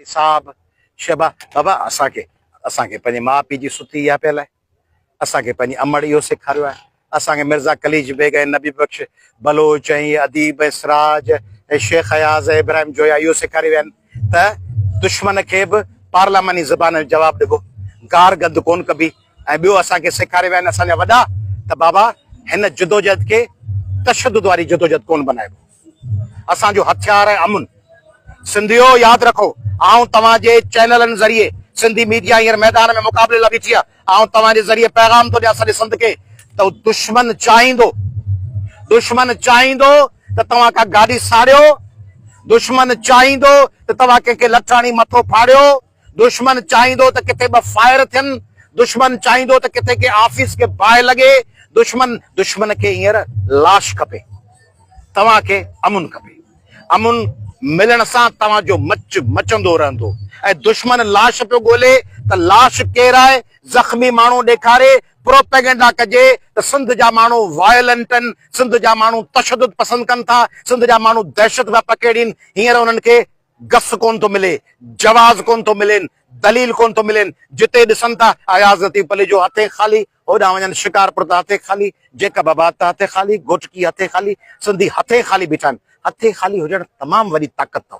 صاحب شبا بابا اسان کي اسان کي پنهنجي ماء پيء جي ستي اها پيل آهي اسان کي پنهنجي امڙ اهو سيکاريو آهي اسان کي مرزا قليچ بيگ ۽ نبي بخش بلوچ ۽ اديب ۽ سراج ۽ شيخ اياز ۽ ابراهيم جويا اهو سيکاري ويا آهن ته دشمن کي به پارلياماني زبان ۾ جواب ڏبو گار گند ڪون ڪبي ۽ ٻيو اسان کي سيکاري ويا آهن اسان جا وڏا ته بابا هن جدوجهد کي تشدد واري جدوجهد ڪون بنائبو اسان جو هٿيار آهي امن. سنڌيو ياد رکو آئون توهان جي چينلن ذريعي سنڌي ميڊيا هينئر ميدان ۾ مقابلي لاء بيٺي آهي آئون توهان جي ذريعي پيغام ٿو ڏيان سڄي سنڌ کي ته دشمن چاهيندو دشمن چاهيندو ته توهان ڪا گاڏي ساڙيو دشمن چاهيندو ته توهان ڪنهن کي لٺ هڻي مٿو ڦاڙيو دشمن چاهيندو ته ڪٿي ٻه فائر ٿين، دشمن چاهيندو ته ڪٿي ڪنهن آفيس کي باهه لڳي، دشمن دشمن کي هينئر لاش کپي، توهان کي امن کپي، امن ملڻ سان توهان جو مچ مچندو رهندو ۽ دشمن لاش پيو ڳولي ته لاش ڪيرائي زخمي ماڻهو ڏيکاري پروپيگنڊا ڪجي ته سنڌ جا ماڻهو وائلنٽ آهن، سنڌ جا ماڻهو تشدد پسند ڪن ٿا، سنڌ جا ماڻهو دهشت پيا پکيڙين، هينئر انهن کي گس ڪونه ٿو ملي، جواز ڪونه ٿو ملين، دليل ڪونه ٿو ملين، جتي ڏسن ٿا اياز لطيف پليجو هٿين خالي، هوڏانهن وڃن شڪارپور ته هٿين خالي، جيڪب آباد ته هٿين خالي، گهوٽڪي هٿين خالي، سنڌي هٿين خالي بيٺا آهن. هٿين خالي هجڻ تمام وڏي طاقت اٿو.